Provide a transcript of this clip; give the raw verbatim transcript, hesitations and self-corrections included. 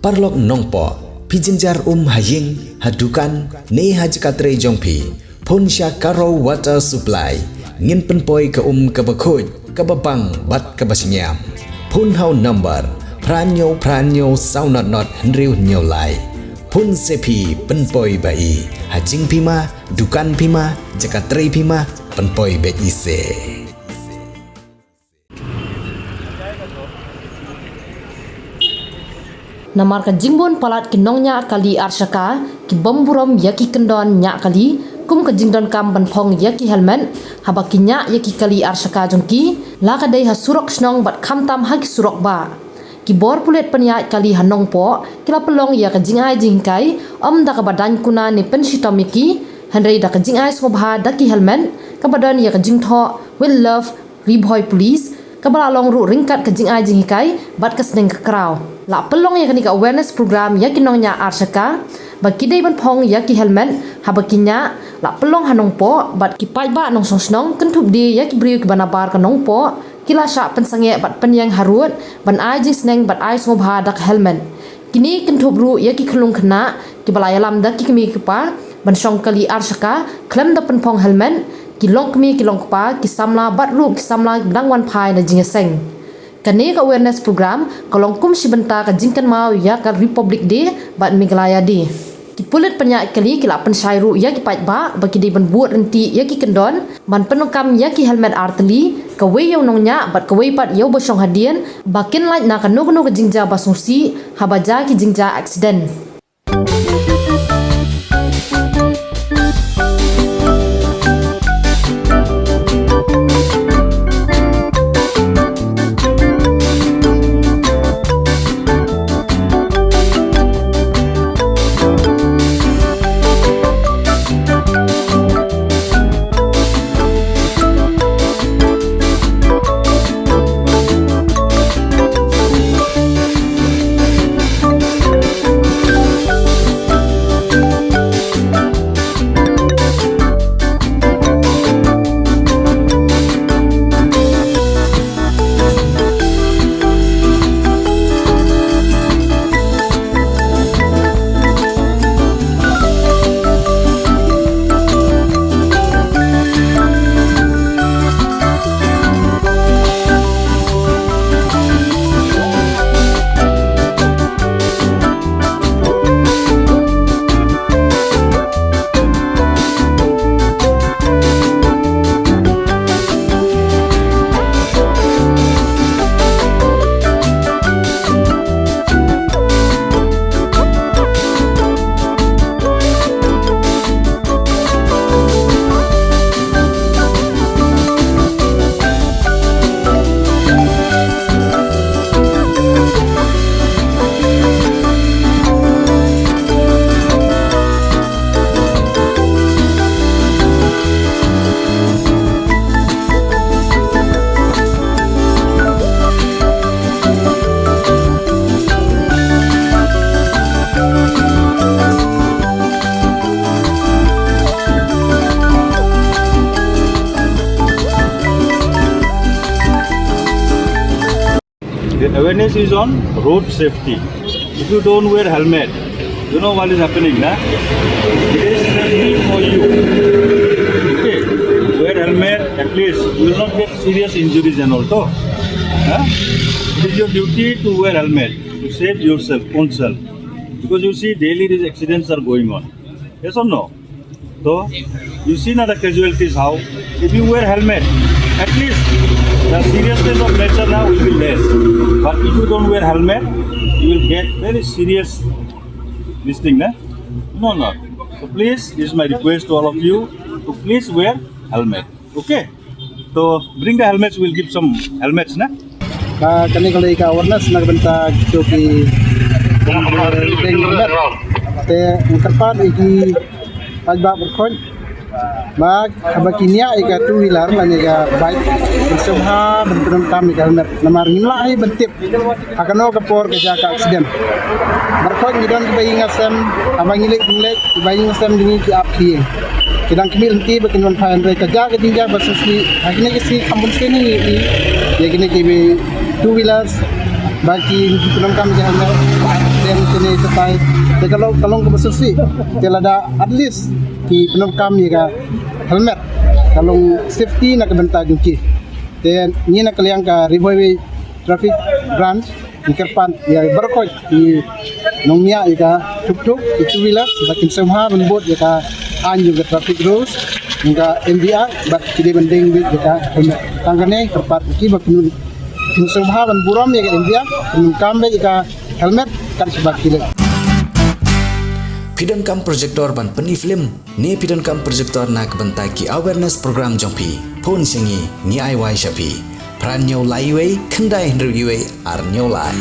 Paralok nongpoh, phi jynjar um ha ïing, ha dukan, ne ha jaka trei jong phi, phone sha Karo Water Supply. Ngin pynpoi ka um kaba khuid, kaba bang bad kaba shngiam. Phone ha u number phra hynñiew phra hynñiew saw not not hynriew hynñiew lai. Phone se phi, pynpoi ba i. Ha jingphi ma, dukan phi ma, jaka trei phi ma, pynpoi beit i se. Namar ka jingbun palat ki nongñiah kali arshaka ki bym burom ïa ki kyndon ñiah kali, kum ka jingdonkam ban phong ïa ki helmet haba ki ñiah ïa ki kali arshaka jong ki, la ka dei ha surok shnong bad khamtam ha ki surok bah. Ki bor pulit pynïaid kali ha Nongpoh ki la pynlong ïa ka jingai jinghikai, ym da kaba daiñ kuna ne pynshitom ïa ki, hynrei da ka jingai sngewbha da ki helmet, kaba don ïa ka jingthoh With Love, Ri Bhoi Police, kaba la long ruh ryngkat ka jingai jinghikai bad ka sneng ka kraw. La pynlong ïa kane ka awareness program ïa ki nongñiah arshaka ba ki dei ban phong ïa ki helmet haba ki ñiah, la pynlong ha Nongpoh, bad ki paidbah nongshong shnong kynthup de ïa ki briew kiba nabar ka Nongpoh, ki la shah pynsangeh bad pynïeng harud ban ai jingsneng bad ai sngewbha da ka helmet. Kine kynthup ruh ïa ki khyllung khynnah kiba la ïalam da ki kmie ki kpa ban shong kali arshaka khlem da pynphong helmet, ki longkmie ki longkpa, ki samla bad ruh ki samla kiba dang wan phai na jingïaseng. Kane ka awareness program ka long kum shi bynta ka jingkynmaw ïa ka Republic Day bad Meghalaya Day. Ki pulit pynïaid kali ki la pynshai ruh ïa ki paidbah ba ki dei ban bud ryntih ïa ki kyndon, ban pyndonkam ïa ki helmet artylli, kawei ïa u nongñiah bad kawei pat ïa uba shong hadien, ba kin lait na kano kano ka jingjia ba sngewsih haba jia ki jingjia accident. The awareness is on road safety. If you don't wear helmet, you know what is happening, na? It is safety for you. Okay, wear helmet, at least you will not get serious injuries and all. To, huh? It is your duty to wear helmet to save yourself, own self. Because you see, daily these accidents are going on. Yes or no? So, you see now the casualties how. If you wear helmet, at least the seriousness of nature now will be less. But if you don't wear helmet, you will get very serious this thing, na? No, no. So please, this is my request to all of you to please wear helmet. Okay? So bring the helmets, we'll give some helmets, na? Ka kane ka lei ka awareness na ka bynta kito ki deng helmet. Te ngan kyrpad ïa ki paidbah baroh khoit ba haba ki ñiah ïa ka two wheeler lane ka bike, ban sngewbha ban pyndonkam ïa ka helmet. Namar ngim lah hi ban tip ha kano ka por ka jia ka accident. Baroh khoit ngi don kiba ïing sem, haba ngi leit ngi leit, kiba ïing sem jong ngi ki ap ki ïing. Ki dang khmih lynti ba kin wan phai, hynrei ka jia ka jingjia ba sngewsih. Ha kine ki sngi kham bun sngi ngi ïohi ïa kine ki two wheelers ba ki pyndonkam ïa ka helmet. Te Kine te tai te ka long ka long kaba syrsi te lada at least ki pyndonkam ïa ka helmet ka long safety na ka bynta jong ki. Te ngi na ka liang ka Ri Bhoi Wei Traffic Branch ngi kyrpad ïa baroh ki nongñiah ïa ka tuk tuk ki two wheeler ba kin sngewbha ban bud ïa ka aiñ jong ka traffic rules jong ka M V R bad ki dei ban deng beit ïa ka helmet. Tang kane kyrpad ïa ki ba kin kin sngewbha ban burom ïa ka M V R, kin kam beit ïa ka helmet kat shaba ki leit. Phi donkam projector ban pyni film ne phi donkam projector na ka bynta ki awareness program jong phi? Phone sha ngi, ngi ai wai sha phi. Phra hynñiew lai wei, khyndai hynriew wei, ar hynñiew lai.